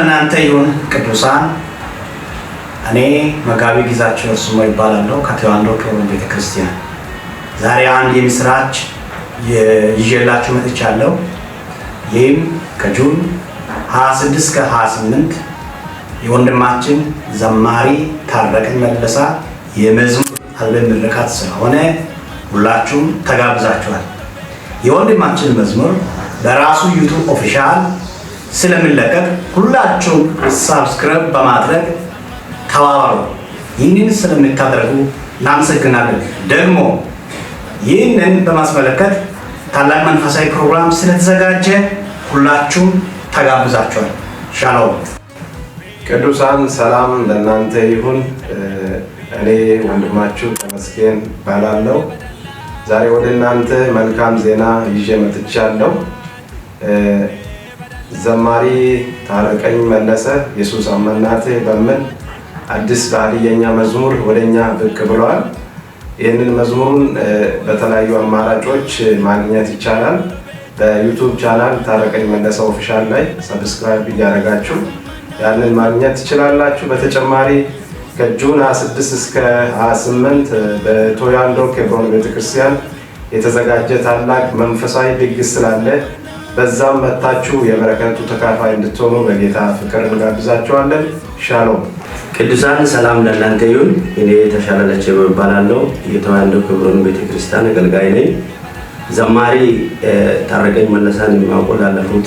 ለእናንተ ይሁን ቅዱሳን። እኔ መጋቢ ግዛቸው እርሱሞ ይባላለሁ ከተዋንዶ ክብሮን ቤተክርስቲያን። ዛሬ አንድ የምስራች ይዤላችሁ መጥቻለሁ። ይህም ከ June 26 እስከ 28 የወንድማችን ዘማሪ ታረቀኝ መለሳ የመዝሙር አልበም ምርቃት ስለሆነ ሁላችሁም ተጋብዛችኋል። የወንድማችን መዝሙር በራሱ YouTube official ስለሚለቀቅ ሁላችሁም subscribe በማድረግ ተባበሩ። ይህንን ስለምታደርጉ እናመሰግናለን። ደግሞ ይህንን በማስመለከት ታላቅ መንፈሳዊ ፕሮግራም ስለተዘጋጀ ሁላችሁም ተጋብዛችኋል። ሻሎም። ቅዱሳን ሰላም ለእናንተ ይሁን። እኔ ወንድማችሁ ተመስገን እባላለሁ። ዛሬ ወደ እናንተ መልካም ዜና ይዤ መጥቻለሁ። ዘማሪ ታረቀኝ መለሰ ኢየሱስ አመናቴ በሚል አዲስ በሀዲየኛ መዝሙር ወደኛ ብቅ ብለዋል። ይህንን መዝሙሩን በተለያዩ አማራጮች ማግኘት ይቻላል። በ YouTube channel ታረቀኝ መለሰ official ላይ subscribe እያደረጋችሁ ያንን ማግኘት ትችላላችሁ። በተጨማሪ ከ June 26 እስከ 28 በቶያንዶ ኬብሮን ቤተክርስቲያን የተዘጋጀ ታላቅ መንፈሳዊ ድግስ ስላለ በዛም መታችሁ የበረከቱ ተካፋይ እንድትሆኑ በጌታ ፍቅር እንጋብዛችኋለን። ሻሎም። ቅዱሳን ሰላም ለእናንተ ይሁን። እኔ ተሻለ ለቼቦ እባላለሁ። የተዋሕዶ ክብሮን ቤተክርስቲያን አገልጋይ ነኝ። ዘማሪ ታረቀኝ መለሳን የማውቀው ላለፉት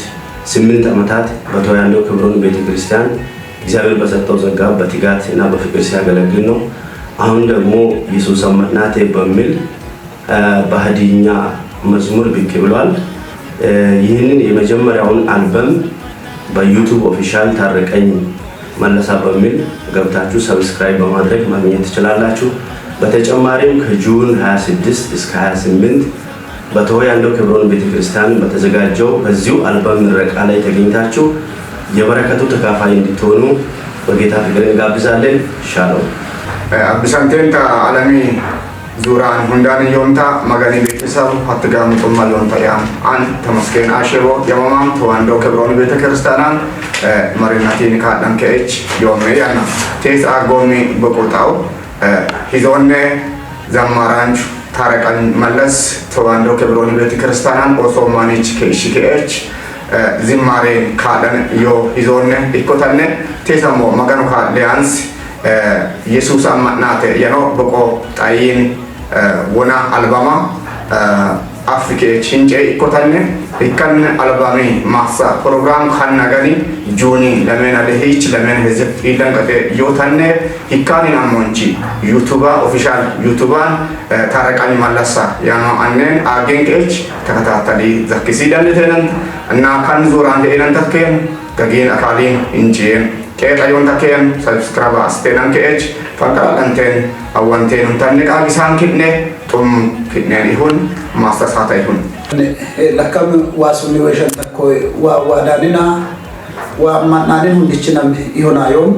8 ዓመታት በተዋሕዶ ክብሮን ቤተክርስቲያን እግዚአብሔር በሰጠው ጸጋ በትጋት እና በፍቅር ሲያገለግል ነው። አሁን ደግሞ ኢየሱስ አመናቴ በሚል በሀዲይኛ መዝሙር ብቅ ብሏል። ይህንን የመጀመሪያውን አልበም በ YouTube official ታረቀኝ መለሳ በሚል ገብታችሁ subscribe በማድረግ ማግኘት ትችላላችሁ። በተጨማሪም ከ June 26 እስከ 28 በተወያንዶ ክብሮን ቤተክርስቲያን በተዘጋጀው በዚሁ አልበም ምረቃ ላይ ተገኝታችሁ የበረከቱ ተካፋይ እንድትሆኑ በጌታ ፍቅር እንጋብዛለን። ሻሎም። አብሳንቴንታ አለሚ ዙራን ሁንዳን ዮንታ መገኒ ቤተሰብ አትጋሙ ጡማ ዮንታ ያም አን ተመስገን አሸቦ የመማም ተዋንዶ ክብሮን ቤተ ክርስቲያናን መሪናቲን ካዳን ከኤች ዮሜ ያና ቴስ አጎሚ በቁጣው ሂዞኔ ዘማራንቹ ታረቀኝ መለስ ተዋንዶ ክብሮን ቤተ ክርስቲያናን ኦሶማኒች ከእሺ ከኤች ዝማሬ ካዳን ዮ ሂዞኔ ኢኮታኔ ቴሰሞ መገኑ ካሊያንስ ኢየሱስ አማናተ የኖ በቆ ጣይን ወና አልባማ አፍሪኬ ቺንጬ ኢኮታኔ ኢካን አልባሚ ማሳ ፕሮግራም ካናገኒ ጁኒ ለሜን አለሂች ለሜን ህዝብ ኢለን ቀጤ ዮታኔ ኢካኒን አሞንቺ ዩቱባ ኦፊሻል ዩቱባን ታረቃኝ መለሳ ያኖ አኔን አጌንቄች ተከታተሊ ዘክሲ ደንቴነን እና ካን ዙራን ደኤነን ተኬን ገጊን አካሊን እንጂን qeexa takkeen subscribe asteenan ke'ech fanqaladhanteen awwanteen huntanne qaagisaan kidne xum kidneen ihun maastasaata ihun. Lakkam waasumni weeshan takko waa waadaanina waa mannaanin hundichinam ihonaayom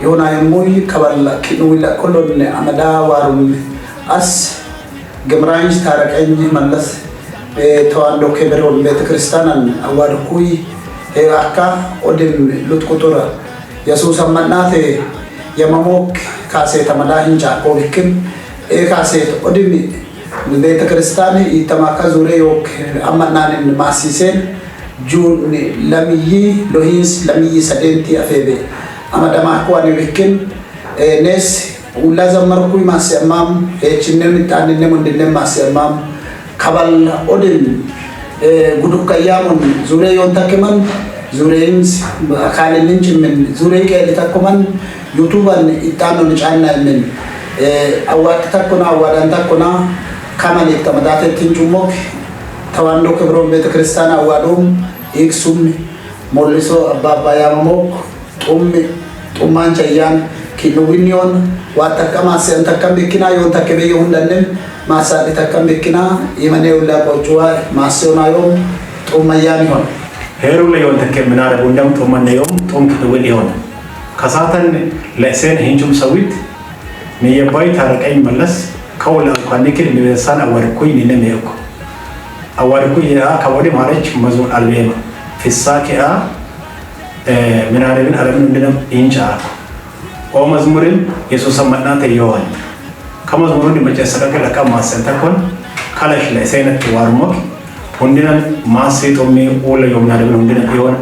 ihonaayommuy kaballa kidnuwila kollonne amadaa waarum as ግምራንጅ ታረቀኝ መለስ ተዋንዶ ኬብሮን ቤተክርስቲያናን አዋድኩይ አካ ኦድም ሉት ቁጡረ የሱስ አመናቴ የመሞክ ካሴት አመዳ ሂንጫቆ ቢክም ኤ ካሴት ኦድም ቤተ ክርስቲያን ይተማካ ዙሬ ዮክ አመናንን ማሲሴን ጁን ለምይ ሎሂንስ ለምይ ሰዴንቲ አፌቤ አመደማኩ አኒ ቢክም ኔስ ሁላ ዘመርኩይ ማስያማም ሄችንም ጣንንም ወንድንም ማስያማም ከባል ኦድም ጉዱከያሙን ዙሬ ዮን ተክመን ዙሬንስ አካልንን ጭምን ዙሬ ቀል ተኩመን ዩቱባን ኢጣኖን ጫና ምን አዋጥ ተኩና አዋዳን ተኩና ከመን ተመዳተትን ጩሞክ ተዋንዶ ክብሮን ቤተክርስቲያን አዋዶም ኢክሱም ሞልሶ አባባ ያመሞክ ጡም ጡማን ቸያን ኪኑዊኒዮን ዋተከ ማሰን ተከም ቢኪና ዮን ተከበየ ሁንደንም ማሳዲ ተከም ቢኪና ይመኔ ሁላ ቆጩዋ ማሰዮናዮም ጡመያን ይሆን ሄሩ ለዮን ተከ ምናረ ቡንደም ጡመነዮም ጡም ክትውን ይሆን ከሳተን ለእሴን ሂንቹም ሰዊት ንየባይ ታረቀኝ መለስ ከውላ እንኳን ንክል ንበሳን አወርኩኝ ንነሜኩ አወርኩኝ ያ ከወዲ ማረች መዞን አልቤማ ፍሳ ከአ ምናረብን ዓለምን ሁንዲነም ኢንጫ ኦ መዝሙርን የሱስ መናተ ይሆን ከመዝሙሩን መጨሰቀ ለቃ ማሰንተኮን ከለሽ ለሰይነት ዋርሞክ ሁንዲነም ማሴ ጦሜ ኦለ ዮምናረብን ሁንዲነም ይሆን።